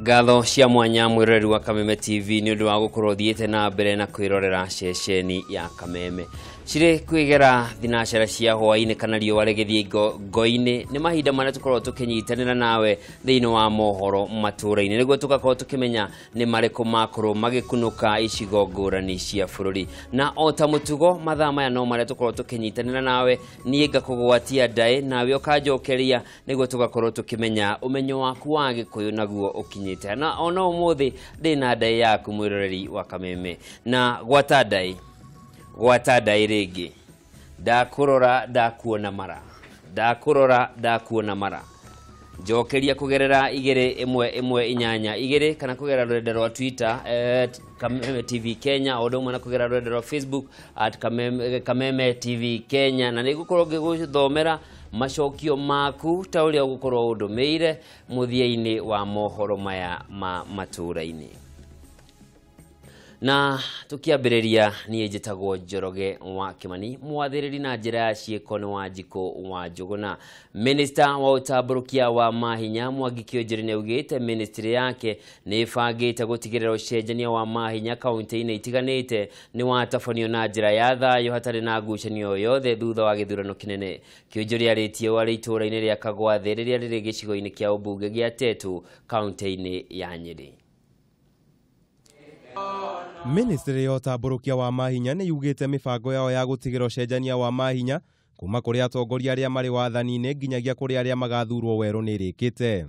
Ngatho cia mwanya mwiroreri wa Kameme TV ni undu wa gukorwo thiite na mbere na kwirorera ceceni ya Kameme. Cirĩ kwigera thinacara cia hwaĩ-inĩ kana riũa rĩgĩthiĩ ngo-inĩ nĩ mahinda marĩa tũkoragwo tũkĩnyitanĩra nawe thĩinĩ wa mohoro matũũra-inĩ nĩguo tũgakorwo tũkĩmenya nĩ marĩkũ makorwo magĩkunũka icigo ngũrani cia bũrũri. Na o ta mũtugo mathaa maya no marĩa tũkoragwo tũkĩnyitanĩra nawe, niĩ ngakũgwatia ndaĩ nawe ũkanjokeria nĩguo tũgakorwo tũkĩmenya ũmenyo waku wa Gĩkũyũ naguo ũkinyĩte. Na ona ũmũthĩ ndĩna ndaĩ yaku mwĩroreri wa Kameme, na gwata ndaĩ gwata ndaĩ rĩngĩ, ndakũrora ndakuona mara, ndakũrora ndakuona mara. Njokeria kũgerera 2 1 1 8 2 kana kũgerera rũrenda rwa Twitter Kameme TV Kenya, o ũndũ ũmwe na kũgerera rũrenda rwa Facebook at Kameme TV Kenya, na nĩngũkorwo ngĩgũthomera macokio maku ta ũrĩa ũgũkorwo ũndũmĩire mũthia-inĩ wa mohoro maya ma matũũra-inĩ. Na tukiambĩrĩria niĩ njĩtagwo Njoroge wa Kimani, mwathĩrĩri na njĩra ya ciĩko nĩ Wanjikũ wa Njũgũna. Minister wa ũtambũrũkia wa mahinya Mwangi Kĩonjĩrĩ nĩaugĩte ministry yake nĩ ĩbangĩte gũtigĩrĩra ũcenjania wa mahinya kaunti-inĩ itiganĩte nĩ watabanio na njĩra ya thayũ hatarĩ na ngucanio yothe thutha wa gĩthurano kĩnene. Kĩonjĩrĩ arĩtie ũũ arĩ itũũra-inĩ rĩa Kagwathe rĩrĩa rĩrĩ gĩcigo-inĩ kĩa ũmbunge gĩa Tetu kaunti-inĩ ya Nyĩrĩ. Ministry ya ũtambũrũkia wa mahinya nĩ yugĩte mĩbango yao ya gũtigĩra ũcenjania wa mahinya kuma kũrĩ atongoria arĩa marĩ wathani-inĩ nginyagia kũrĩ arĩa magathurwo werũ nĩ ĩrĩkĩte.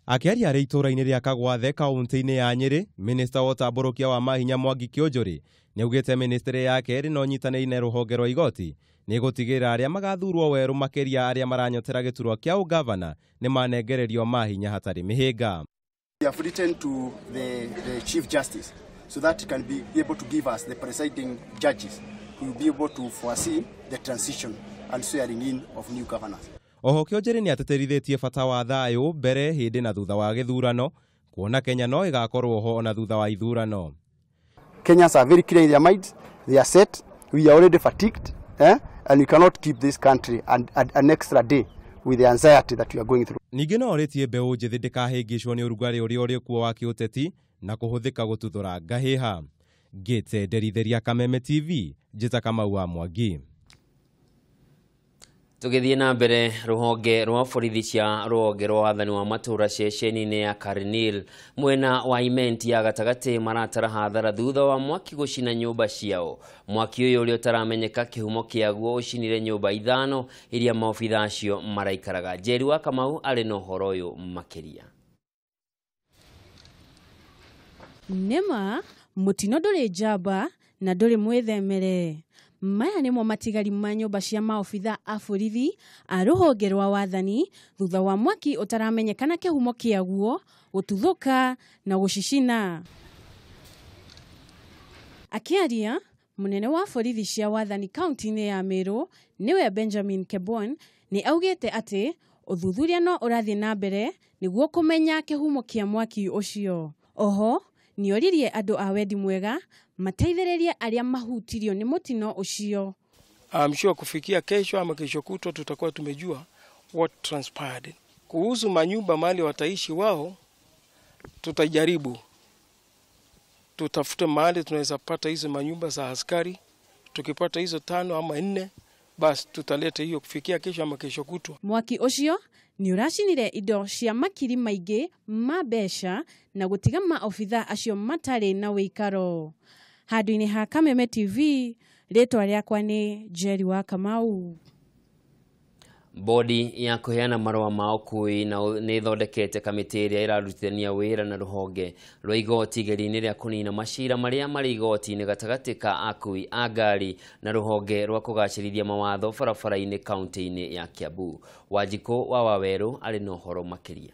Akĩaria arĩ itũũra-inĩ rĩa Kagwathe kaunti-inĩ ya Nyĩrĩ, Minister wa ũtambũrũkia wa mahinya Mwangi Kĩonjũrĩ nĩaugĩte ministry yake ĩrĩ na ũnyitanĩri na rũhonge rwa igoti nĩ gũtigĩrĩra arĩa magathurwo werũ makĩria arĩa maranyotera gĩturwa kĩa ũgavana nĩ manengererio mahinya hatarĩ mĩhĩnga. We have written to the Chief Justice so that he can be able to give us the presiding judges who will be able to foresee the transition and swearing in of new governors. Oho Kĩonjĩrĩ nĩ ateterithĩtie bata wa thayũ mbere, hĩndĩ na thutha wa gĩthurano, kuona Kenya no ĩgakorwo ho ona thutha wa ithurano. Kenyans are very clear in their minds, they are set, we are already fatigued, and we cannot keep this country and an extra day with the anxiety that we are going through. Ningĩ no orĩtie mbeũ njĩthĩ ndĩkahĩngĩcwo nĩ ũrugarĩ ũrĩa ũrĩ kuo wa kĩũteti na kũhũthĩka gũtuthũra ngahĩha. Ngĩte Nderitheria Kameme TV, njĩta Kamau wa Mwangi. Tũgĩthiĩ na mbere, rũhonge rwa borithi cia rũhonge rwa wathani wa matũũra ceceni-inĩ ya Karnil mwena wa Imenti ya gatagatĩ maratara hathara thutha wa mwaki gũcina nyũmba ciao. Mwaki ũyũ ũrĩa ũtaramenyeka kĩhumo kĩaguo ũcinire nyũmba 5 iria maobitha acio maraikaraga. Njeri wa Kamau arĩ na ũhoro ũyũ makĩria. Nĩma mũtino ndũrĩ njamba na ndũrĩ mwĩthemere. Maya nĩmo matigari ma nyũmba cia maobitha a borithi a rũhonge rwa wathani thutha wa mwaki ũtaramenyekana kĩhumo kĩaguo gũtuthũka na gũcicina. Akĩaria, mũnene wa borithi cia wathani kaunti-inĩ ya Meru nĩwe Benjamin Kebon nĩ augĩte atĩ ũthuthuria no ũrathiĩ na mbere nĩguo kũmenya kĩhumo kĩa mwaki ũcio. Oho nĩoririe andũ a wendi mwega mateithĩrĩrie arĩa mahutirio nĩ mũtino ũcio. I'm sure kufikia kesho ama kesho kutwa tutakuwa tumejua what transpired. Kuhusu manyumba mahali wataishi wao, tutajaribu tutafute mahali tunaweza pata hizo manyumba za askari. Tukipata hizo 5 ama 4 basi tutaleta hiyo kufikia kesho ama kesho kutwa. Mwaki ũcio nĩ ũracinire indo cia makiri maingĩ ma mbeca na gũtiga maobitha acio matarĩ na wĩikaro. Handũ-inĩ ha Kameme TV, rĩtwa rĩakwa nĩ Njeri wa Kamau. Bodi ya kũheana marũa ma ũkui na nĩ ĩthondekete kamĩtĩ ĩrĩa ĩrarutithania wĩra na rũhonge rwa igoti igeria-inĩ rĩa kũnina macira marĩa marĩ igoti-inĩ gatagatĩ ka akui a ngari na rũhonge rwa kũgacĩrithia mawatho barabara-inĩ kaunti-inĩ ya Kiambu. Wanjikũ wa Wawerũ arĩ na ũhoro makĩria.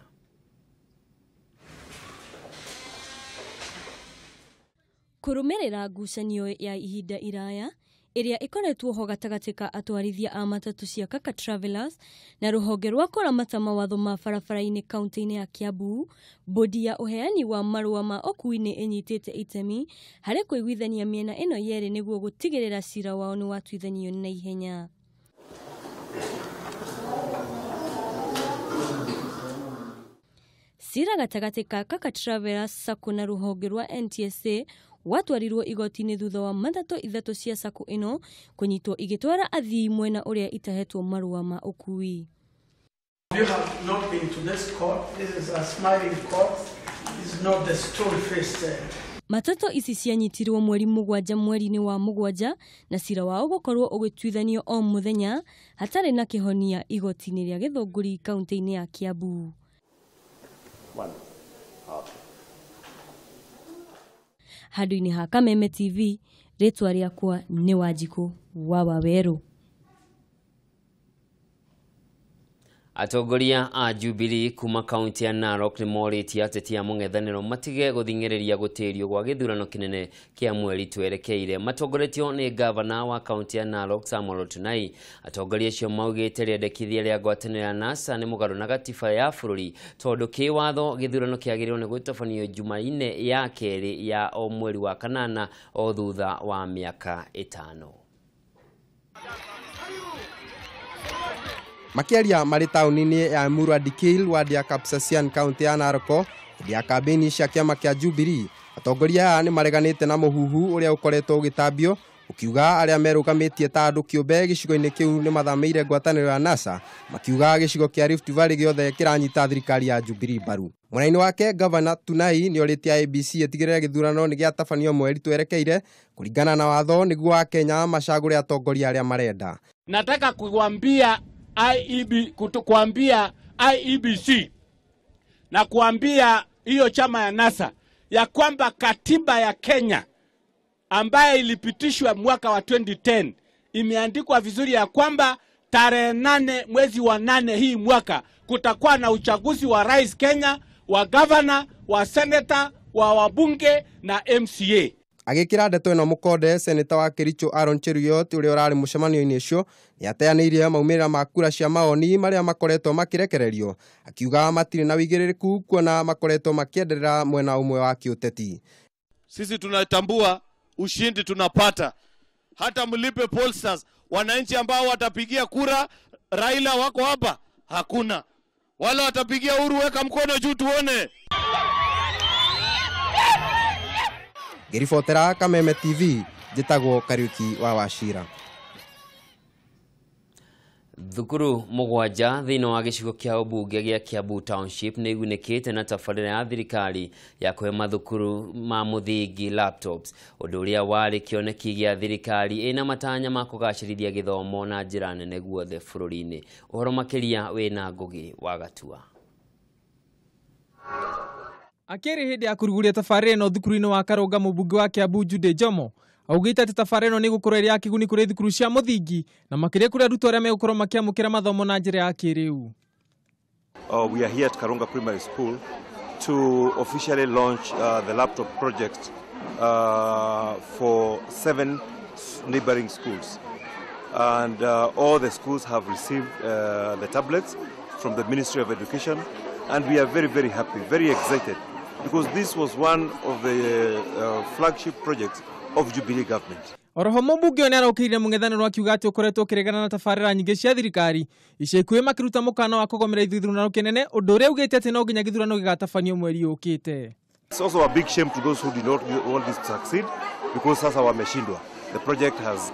Kũrũmĩrĩra ngucanio ya ihinda iraya ĩrĩa ĩkoretwo ho gatagatĩ ka atwarithia a matatũ cia Kaka Travelers na rũhonge rwa kũramata mawatho ma barabara-inĩ kaunti-inĩ ya Kiambu, bodi ya ũheani wa marũa ma ũkui nĩ ĩnyitĩte itemi harĩ kũiguithania mĩena ĩno yerĩ nĩguo gũtigĩrĩra cira wao nĩ watuithanio na ihenya. Cira gatagatĩ ka Kaka Travelers Sacco na rũhonge rwa NTSA watwarirwo igoti-inĩ thutha wa matatũ ithatũ cia sacco ĩno kũnyitwo igĩtwara athii mwena ũrĩa itahetwo marũa ma ũkui. You have not been to this court. This is a smiling court. This is not the stone-faced. Matatũ ici cianyitirwo mweri mũgwanja mweri-inĩ wa mũgwanja na cira wao gũkorwo ũgĩtuithanio o mũthenya hatarĩ na kĩhonia igoti-inĩ rĩa Gĩthũngũri kaunti-inĩ ya Kiambu. Handũ-inĩ ha Kameme TV, rĩtwa rĩakwa nĩ Wanjikũ wa Wawerũ. Atongoria a Jubilee kuma kaunti ya Narok nĩ morĩtie ateti a mũng'ethanĩro matige gũthing'ĩrĩria gũtĩrio gwa gĩthurano kĩnene kĩa mweri twerekeire. Matongoretio nĩ gavana wa kaunti ya Narok Samuel Tunai. Atongoria acio maugĩte rĩendekithia rĩa ngwatanĩro ya NASA nĩ mũgarũ na gatiba ya bũrũri tondũ kĩwatho gĩthurano kĩagĩrĩirwo nĩ gũtabanio Jumaine ya kerĩ ya o mweri wa kanana o thutha wa mĩaka 5. Makiaria marĩ taũni-inĩ ya Emurua Dikirr ward ya Kapsasian kaunti ya Narok hĩndĩ ya kambĩini cia kĩama kĩa Jubilee, atongoria aya nĩ mareganĩte na mũhuhu ũrĩa ũkoretwo ũgĩtambio ũkiuga arĩa merũgamĩtie ta andũ kĩũmbe gĩcigo-inĩ kĩu nĩ mathamĩire ngwatanĩro ya NASA, makiuga gĩcigo kĩa Rift Valley gĩothe kĩranyita thirikari ya Jubilee mbaru. Mwena-inĩ wake Gavana Tunai nĩ orĩtie IEBC ĩtigĩrĩre gĩthurano nĩ gĩatabanio mweri twerekeire kũringana na watho nĩguo Akenya macagũre atongoria arĩa marenda. Nataka kuambia kuambia IEBC na kuambia hiyo chama ya NASA ya kwamba katiba ya Kenya ambaye ilipitishwa mwaka wa 2010 imeandikwa vizuri ya kwamba tarehe 8 mwezi wa 8 hii mwaka kutakuwa na uchaguzi wa rais Kenya, wa governor, wa senator, wa wabunge na MCA. Agĩkĩra ndeto ĩno mũkonde, seneta wa Kericho Aaron Cheruiyot ũrĩa ũrarĩ mũcemanio-inĩ ũcio nĩateanĩirie maumĩrĩra ma kura cia maoni marĩa makoretwo makĩrekererio, akiuga matirĩ na wĩigĩrĩrĩku kuona makoretwo makĩenderera mwena ũmwe wa kĩũteti. Sisi tunatambua ushindi tunapata, hata mlipe pollsters, wananchi ambao watapigia kura Raila wako hapa hakuna, wala watapigia Uhuru weka mkono juu tuone. Ngĩribotera Kameme TV, njĩtagwo Kariuki wa Wachira. Thukuru mũgwanja thĩinĩ wa gĩcigo kĩa ũmbunge gĩa Kiambu Township nĩ igunĩkĩte na tabarĩra ya thirikari ya kũhe mathukuru ma mũthingi laptops, ũndũ ũrĩa warĩ kĩoneki gĩa thirikari ĩna matanya ma kũgacĩrithia gĩthomo na njĩra nene guothe bũrũri-inĩ. Ũhoro makĩria wĩna Ngũgĩ wa Gatua. Akĩrĩ hĩndĩ ya kũrugũria tabarĩra ĩno thukuru-inĩ wa Karũnga, mũmbunge wa Kiambu Jude Njomo augĩte atĩ tabarĩra ĩno nĩ ĩgũkorwo ĩrĩ ya kĩguni kũrĩ thukuru cia mũthingi na makĩria kũrĩ arutwo arĩa megũkorwo makĩamũkĩra mathomo na njĩra ya kĩrĩu. We are here at Karunga Primary School to officially launch the laptop project for 7 neighboring schools. And all the schools have received the tablets from the Ministry of Education, and we are very, very happy, very excited, because this was one of the flagship projects of Jubilee government. Oroho mũmbunge ũyũ nĩarokĩrire mũng'ethanĩro akiuga atĩ ũkoretwo ũkĩregana na tabarĩra nyingĩ cia thirikari ica ikuhĩ makĩruta mũkana wa kũgomera ithurano kĩnene, ũndũ ũrĩa augĩte atĩ no nginya gĩthurano gĩgatabanio mweri ũkĩte. It's also a big shame to those who did not want this to succeed, because sasa wameshindwa. The project has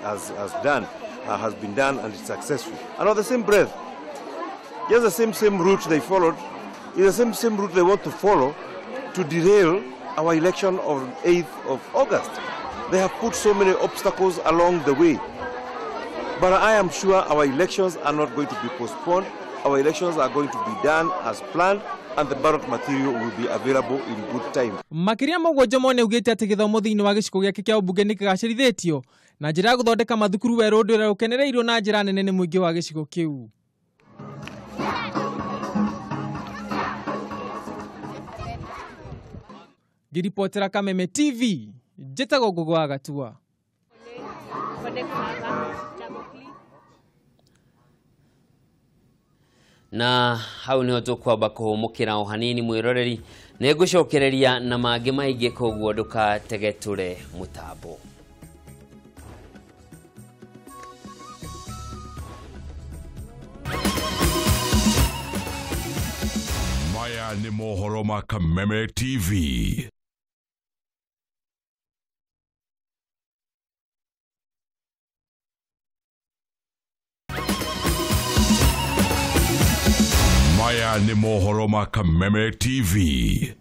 been done and it's successful. And on the same breath, just the same route they followed is the same route they want to follow to derail our election of 8th of August. They have put so many obstacles along the way. But I am sure our elections are not going to be postponed. Our elections are going to be done as planned, and the ballot material will be available in good time. Makĩria ma ũguo Njomo nĩaugĩte atĩ gĩthomo thĩinĩ wa gĩcigo gĩake kĩa ũmbunge nĩkĩgacĩrithĩtio na njĩra ya gũthondeka mathukuru werũ, ũndũ ũrĩa ũkenereirwo na njĩra nene nĩ mũingĩ wa gĩcigo kĩu. Ngĩribotera Kameme TV, njĩtagwo Ngũgĩ wa Gatua. Na hau niho tũkwamba kũhũmũkĩra o hanini mwĩroreri, nĩngũcokereria na mangĩ maingĩ, koguo ndũkategetũre mũtambo. Maya Nĩ mohoro ma Kameme TV. Maya nĩ mohoro ma Kameme TV.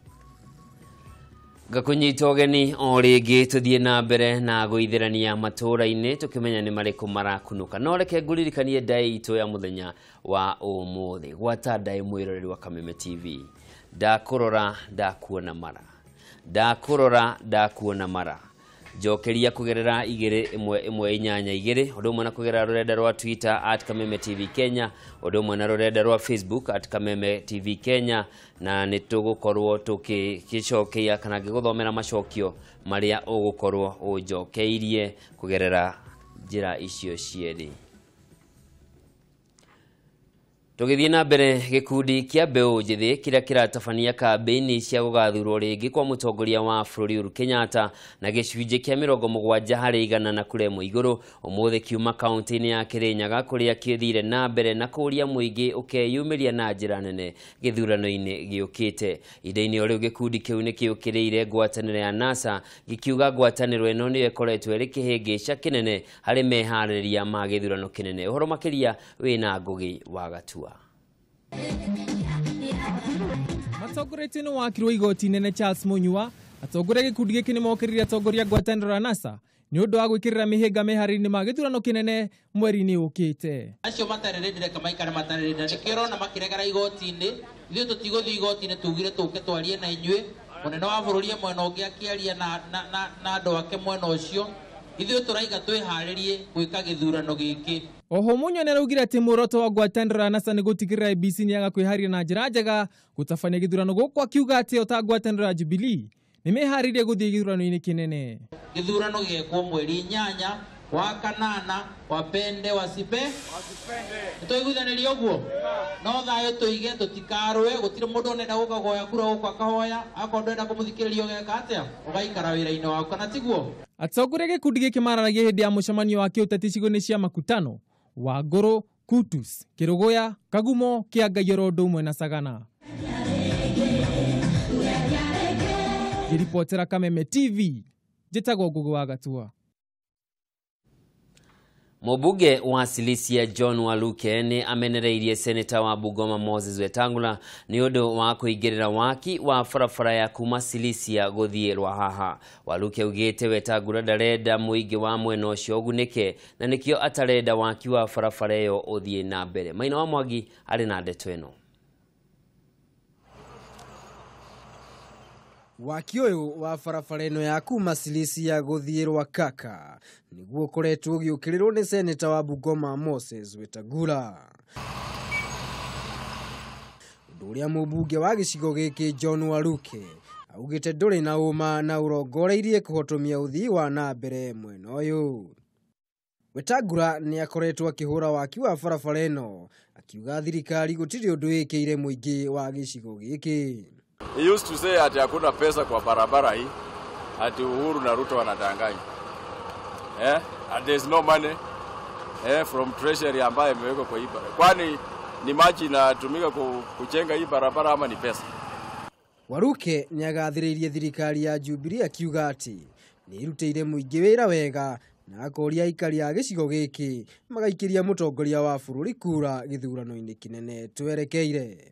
Ngakunyita ũgeni o rĩngĩ tũthiĩ na mbere na gũithĩrania matũũra-inĩ tũkĩmenya nĩ marĩkũ marakunũka. No reke ngũririkanie ndaĩ itũ ya mũthenya wa ũmũthĩ. Gwata ndaĩ mwĩroreri wa Kameme TV. Ndakũrora ndakuona mara. Ndakũrora ndakuona mara. Njokeria kũgerera 2 1 1 8 2 ũndũ ũmwe na kũgerera rũrenda rwa Twitter @Kameme TV Kenya, ũndũ ũmwe na rũrenda rwa Facebook @Kameme TV Kenya, na nĩ tũgũkorwo tũkĩcokia kana ngĩgũthomera macokio marĩa ũgũkorwo ũnjokeirie kũgerera njĩra icio cierĩ. Tũgĩthiĩ na mbere, gĩkundi kĩa mbeũ njĩthĩ kĩrĩa kĩratabania kambĩini cia gũgathurwo rĩngĩ kwa mũtongoria wa bũrũri Uhuru Kenyatta na gĩcunjĩ kĩa 70% na kura ĩmwe igũrũ ũmũthĩ kiuma kaunti-inĩ ya Kĩrĩnyaga kũrĩa kĩthire na mbere na kũũria mũingĩ ũkeyumĩria na njĩra nene gĩthurano-inĩ gĩũkĩte. Ihinda-inĩ o rĩu gĩkundi kĩu nĩ kĩũkĩrĩire ngwatanĩro ya NASA gĩkiuga ngwatanĩro ĩno nĩyo ĩkoretwo ĩrĩ kĩhĩngĩca kĩnene harĩ meharĩrĩria ma gĩthurano kĩnene. Ũhoro makĩria wĩna Ngũgĩ wa Gatua. Matongoretio nĩ wakiri wa igoti inene Charles Munyua, atongoria gĩkundi gĩkĩ nĩmokĩrĩire atongoria ngwatanĩro ya NASA nĩ ũndũ wa gwĩkĩrĩra mĩhĩnga meharĩria-inĩ ma gĩthurano kĩnene mweri-inĩ ũkĩte. Acio matarĩ ready reke maikare matarĩ ready, na nĩkĩo ũrona makĩregera igoti-inĩ. Ithuĩ tũtigũthiĩ igoti-inĩ, tugire tũke twarie na inyuĩ. Mũnene wa bũrũri e mwena ũngĩ akĩaria na andũ ake mwena ũcio. Ithuĩ tũraiga twĩharĩrie gwĩka gĩthurano gĩkĩ. Oho Munyua nĩaraugire atĩ muoroto wa ngwatanĩro ya NASA nĩ gũtigĩrĩra IEBC nĩyaga kwĩharĩria na njĩra njega gũtabania gĩthurano gũkũ, akiuga atĩ o ta ngwatanĩro ya Jubilee nĩmeharĩirie gũthiĩ gĩthurano-inĩ kĩnene. Gĩthurano gĩgekwo mweri 8 wa 8, wapende wasipe, nĩtwaiguithanĩria ũguo? No thayũ tũige, tũtikarũe, gũtirĩ mũndũ ũnenda gũka kũhoya kura gũkũ akahoya, akorwo ndũrenda kũmũthikĩrĩria ũgeka atĩa? Ũgaikara wĩra-inĩ waku, kana tiguo? Atongoria gĩkundi gĩkĩ mararagia hĩndĩ ya mũcemanio wa kĩũteti icigo-inĩ cia Makutano, Wangũrũ, Kutus, Kĩrũgũya, Kagumo, Kĩangai oro ũndũ ũmwe na Sagana. Ngĩribotera Kameme TV, njĩtagwo Ngũgĩ wa Gatua. Mũmbunge wa Silisia John Waluke nĩ amenereirie seneta wa Bungoma Moses Wetangula nĩ ũndũ wa kũingĩrĩra waki wa barabara ya kuma Silisia gũthiĩ Rwahaha. Waluke augĩte Wetangula ndarenda mũingĩ wa mwena ũcio ũgunĩke na nĩkĩo atarenda waki wa barabara ĩyo ũthiĩ na mbere. Maina wa Mwangi arĩ na ndeto ĩno. Waki ũyũ wa barabara ĩno ya kuma Silisia gũthiĩ Rwakaka nĩguo ũkoretwo ũgĩũkĩrĩrwo nĩ seneta wa Bungoma Moses Wetangula. Ũndũ ũrĩa mũmbunge wa gĩcigo gĩkĩ John Waluke augĩte ndũrĩ na ũma na ũrongoreirie kũhotomia ũthii wa na mbere mwena ũyũ. Wetangula nĩ akoretwo akĩhũra waki wa barabara ĩno akiuga thirikari gũtirĩ ũndũ ĩkĩire mũingĩ wa gĩcigo gĩkĩ. He used to say ati hakuna pesa kwa barabara hii, ati Uhuru na Ruto wanadanganya. And there's no money from treasury ambayo imewekwa kwa hii barabara. Kwani ni maji inatumika kujenga hii barabara ama ni pesa? Waluke nĩagathĩrĩirie thirikari ya Jubilee akiuga atĩ nĩĩrutĩire mũingĩ wĩra wega na akoria aikari a gĩcigo gĩkĩ magaikĩria mũtongoria wa bũrũri kura gĩthurano-inĩ kĩnene twerekeire.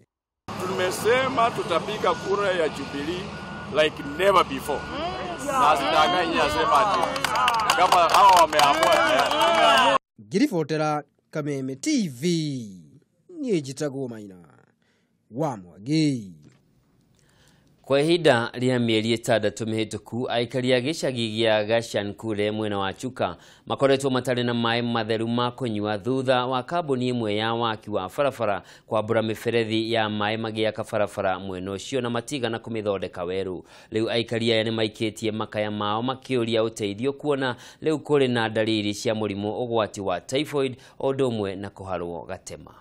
Tumesema tutapiga kura ya Jubilee like never before. Na sidanganya sema ati kama hawa wameamua tayari. Ngiribotera Kameme TV, niĩ njĩtagwo Maina wa Mwangi. Kwa ihinda rĩa mĩeri 6 mĩhĩtũku, aikari a gĩcagi gĩa Gacankure mwena wa Chuka makoretwo matarĩ na maĩ matheru ma kũnyua thutha wa kambuni ĩmwe ya waki wa barabara kwambũra mĩberethi ya maĩ magĩaka barabara mwena ũcio na matigana kũmĩthondeka werũ. Rĩu aikari aya nĩmaikĩtie makaya mao makĩũria ũteithio kuona rĩu kũrĩ na ndariri cia mũrimũ ũgwati wa typhoid o ũndũ ũmwe na kũharwo gatema.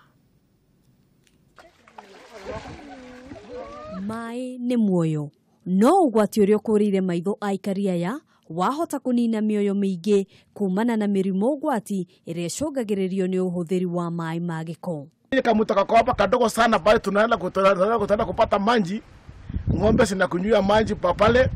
Maĩ nĩ muoyo, no ũgwati ũrĩa ũkũrĩire maitho aikari aya wahota kũnina mĩoyo mĩingĩ kumana na mĩrimũ ũgwati ĩrĩa ĩcũngagĩrĩrio nĩ ũhũthĩri wa maĩ ma gĩko. Kama kako hapa kadogo sana pale tunaenda kupata maji, ng'ombe zinakunywa maji pale,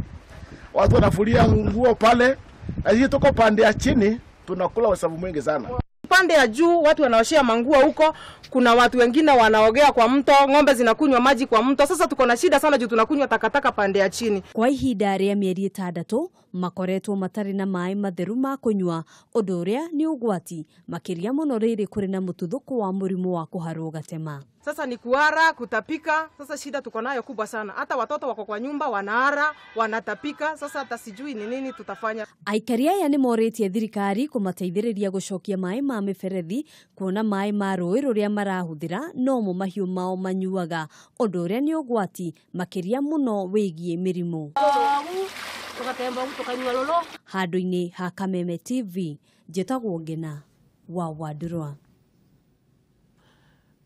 watu wanafulia nguo pale, na sisi tuko pande ya chini tunakula wasabu mwingi sana. Pande ya juu watu wanaoshea manguo huko, kuna watu wengine wanaogea kwa mto, ng'ombe zinakunywa maji kwa mto. Sasa tuko na shida sana juu tunakunywa takataka pande ya chini. Kwa ihinda rĩa mĩeri 6 makoretwo matarĩ na maĩ matheru ma kũnyua, ũndũ ũrĩa nĩ ũgwati makĩria mũno rĩrĩ kũrĩ na mũtuthũko wa mũrimũ wa kũharwo gatema. Sasa ni kuara, kutapika, sasa shida tuko nayo kubwa sana. Hata watoto wako kwa nyumba wanaara, wanatapika, sasa hata sijui ni nini tutafanya. Aikari aya nĩ morĩtie thirikari kũmateithĩrĩria gũcokia maĩ ma mĩberethi kuona maĩ ma rũĩ rũrĩa marahũthĩra nomo mahiũ mao manyuaga, ũndũ ũrĩa nĩ ũgwati makĩria mũno wĩgiĩ mĩrimũ. Handũ-inĩ ha Kameme TV, njĩtagwo Ngina wa Wandũrwa.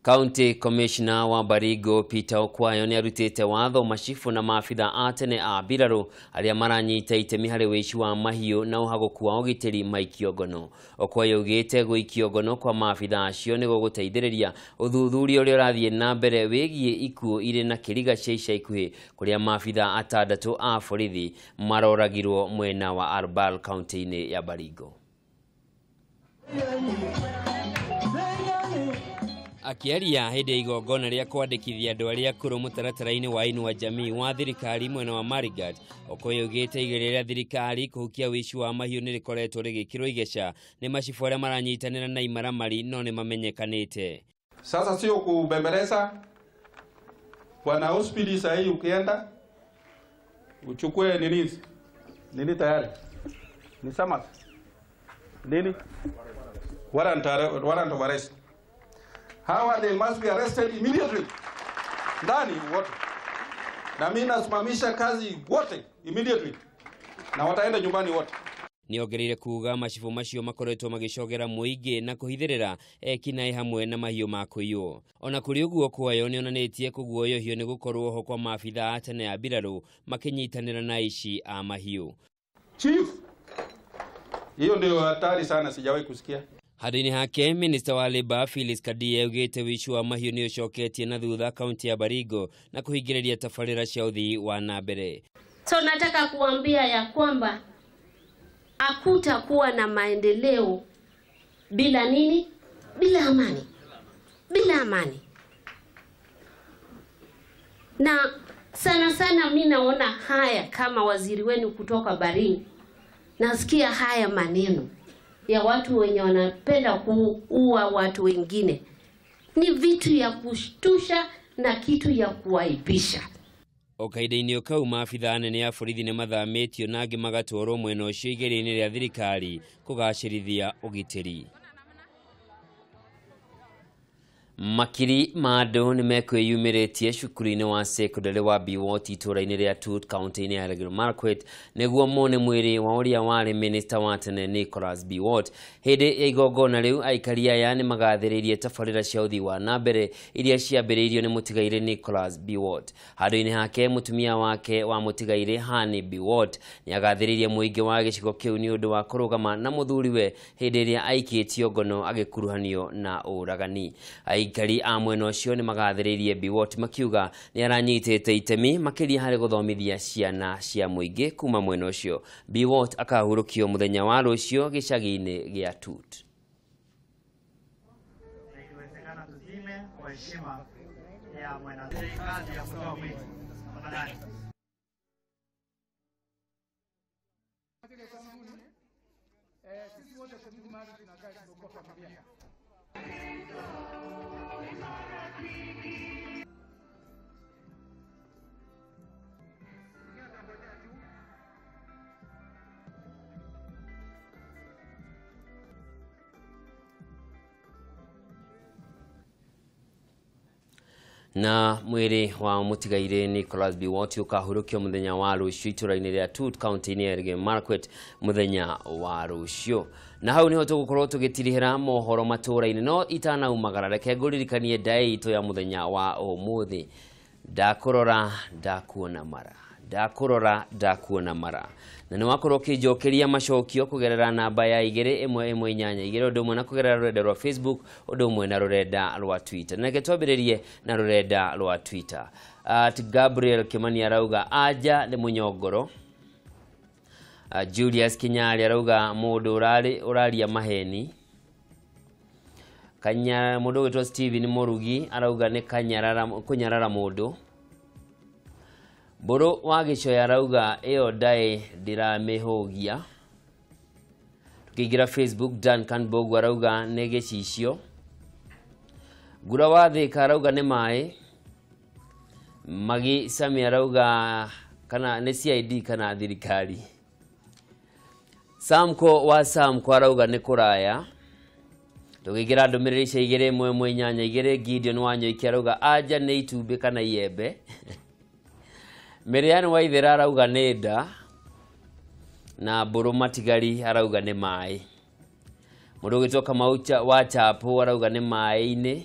County Commissioner wa Baringo Peter Okwayo nĩ arutĩte watho macibu na maabitha a tene a mbirarũ arĩa maranyita itemi harĩ wĩici wa mahiũ na ũhagũku wa ũgitĩri maikio ngono. Okwayo augĩte gũikio ngono kwa maabitha acio nĩ gũgũteithĩrĩria ũthuthuria ũrĩa ũrathiĩ na mbere wĩgiĩ ikuũ irĩ na kĩriga cia ica ikuhĩ kũrĩa maabitha 6 a borithi maroragirwo mwena wa Arbal kaunti-inĩ ya Baringo. Akiaria hĩndĩ ya igongona rĩa kwandĩkithia andũ arĩa akũrũ mũtaratara-inĩ wa Inua Jamii wa thirikari mwena wa Marigat, Okoye augĩte igeria rĩa thirikari kũhukia wĩici wa mahiũ nĩ rĩkoretwo rĩgĩkĩrwo igeca nĩ macibũ arĩa maranyitanĩra na imaramari no nĩ mamenyekanĩte. Sasa sio kubembeleza bwana hospitali, sahii ukienda uchukue nini nini tayari ni sama nini warrant of arrest. Hawa they must be arrested immediately. Ndani wote. Na mimi nasimamisha kazi wote immediately. Na wataenda nyumbani wote. Niongereire kuga macibu macio makoretwo magicogera muingi na kuhithirira ekinaĩ hamwe na mahiũ ma kũiywo. Ona kũrĩ ũguo Kwayo nĩonanĩtie kũguoyohio nĩ gũkorwo ho kwa maabitha a tene a mbirarũ makĩnyitanĩra na aici a mahiũ. Chief, hiyo ndio hatari sana, sijawahi kusikia. Handũ-inĩ hake Minister wa Labour Phyllis Kadie augĩte wĩici wa mahiũ nĩ ũcoketie na thutha kaunti ya Baringo na kũhingĩrĩria tabarĩra cia ũthii wa na mbere. So nataka kuambia ya kwamba hakutakuwa na maendeleo bila nini? Bila amani. Bila amani. Na sana sana mimi naona haya kama waziri wenu kutoka Baringo. Nasikia haya maneno ya watu wenye wanapenda kuua watu wengine. Ni vitu ya kushtusha na kitu ya kuaibisha. O kahinda-inĩ kau maabitha anene a borithi nĩ mathamĩtio na angĩ magatwarwo mwena ũcio igeria-inĩ rĩa thirikari kũgacĩrithia ũgitĩri. Makiri ma andũ nĩ mekwĩyumĩrĩtie cukuru-inĩ wa secondary wa Biwott itũũra-inĩ rĩa Tut kaunti-inĩ ya Elgeyo Marakwet nĩguo mone mwĩrĩ wa ũrĩa warĩ minista wa tene Nicholas Biwott. Hĩndĩ ya igongona rĩu aikari aya nĩ magathĩrĩirie tabarĩra cia ũthii wa na mbere iria ciambĩrĩirio nĩ mũtigairĩ Nicholas Biwott. Handũ-inĩ hake mũtumia wake wa mũtigairĩ Hani Biwott nĩ agathĩrĩirie mũingĩ wa gĩcigo kĩu nĩ ũndũ wa kũrũgama na mũthuriwe hĩndĩ ĩrĩa aikĩtio ngono agĩkuruhanio na ũragani. Aikari a mwena ũcio nĩ magathĩrĩirie Biwott makiuga nĩ aranyitĩte itemi makĩria harĩ gũthomithia ciana cia mũingĩ kuma mwena ũcio. Biwott akahurũkio mũthenya wa rũciũ gĩcagi-inĩ gĩa Tut. Na mwĩrĩ wa mũtigairĩ Nicholas Biwott ũkahurũkio mũthenya wa rũciũ itũũra-inĩ rĩa Tut kaunti-inĩ ya Elgeyo Marakwet mũthenya wa rũciũ. Na hau niho tũgũkorwo tũgĩtirihĩra mohoro matũũra-inĩ, no itanaumagara reke ngũririkanie ndaĩ itũ ya mũthenya wa ũmũthĩ. Ndakũrora ndakuona mara, Ndakũrora ndakuona mara. Na nĩ wakorwo ũkĩnjokeria macokio kũgerera namba ya 2 1 1 8 2 ũndũ ũmwe na kũgerera rũrenda rwa Facebook, ũndũ ũmwe na rũrenda rwa Twitter. Na reke twambĩrĩrie na rũrenda rwa Twitter. At Gabriel Kimani arauga anja nĩ mũnyongoro. Julius Kinyari arauga mũndũ ũraria maheni. Kanya mũndũ ũgwĩtwo Steven Mũrugi arauga nĩ kanyarara kũnyarara mũndũ. Mbũrũ wa Gĩcoya arauga ĩyo ndaĩ ndĩramĩhũgia. Tukĩingĩra Facebook, Duncan Bogu arauga nĩ gĩcicio. Ngura wa Thĩka arauga nĩ maĩ. Magi Sami arauga kana nĩ CID kana thirikari. Samko wa Samko arauga nĩ kũraya. Tũkĩingĩra ndũmĩrĩri cia 2 1 1 8 2 Gideon Wanyoike arauga anja nĩ itumbĩ kana iembe. Mirian Waithera arauga nĩ nda. Na Mbũrũ Matigari arauga nĩ maĩ. Mũndũ ũgwĩtwo Kamau wa Chapo arauga nĩ maĩ-inĩ.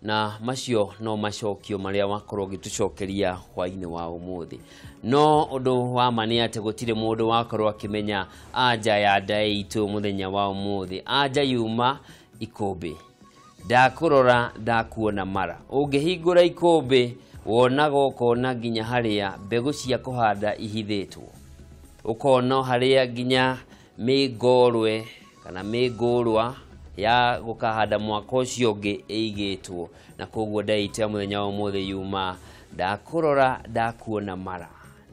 Na macio no macokio marĩa wakorwo ũgĩtũcokeria hwainĩ wa ũmũthĩ. No ũndũ wa ma nĩ atĩ gũtirĩ mũndũ wakorwo akĩmenya anja ya ndaĩ itũ mũthenya wa ũmũthĩ. Anja yuma ikũmbĩ. Ndakũrora ndakuona mara. Ũngĩhingũra ikũmbĩ wonaga ũkona nginya harĩa mbegũ cia kũhanda ihithĩtwo. Ũkona harĩa nginya mĩngorwe kana mĩngũrwa ya gũkahanda mwaka ũcio ũngĩ ĩigĩtwo. Na koguo ndaĩ itũ ya mũthenya wa ũmũthĩ yuma ndakũrora ndakuona mara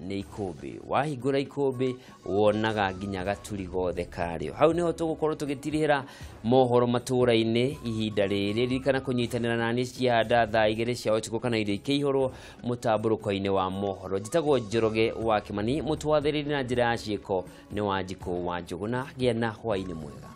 nĩ ikũmbĩ. Wahingũra ikũmbĩ wonaga nginya gaturi gothe karĩo. Hau nĩho tũgũkorwo tũgĩtirihĩra mohoro matũra-inĩ ihinda rĩrĩ. Ririkana kũnyitanĩra nani ciahanda thaa 2 cia ũtukũ kana irio ikĩihũrwo mũtambũrũko-inĩ wa mohoro. Njĩtagwo Njoroge wa Kĩmani, mũtwathĩrĩri na njĩra ya ciĩko nĩ Wanjikũ wa Njũgũna. Gĩa na hwaĩ-inĩ mwega.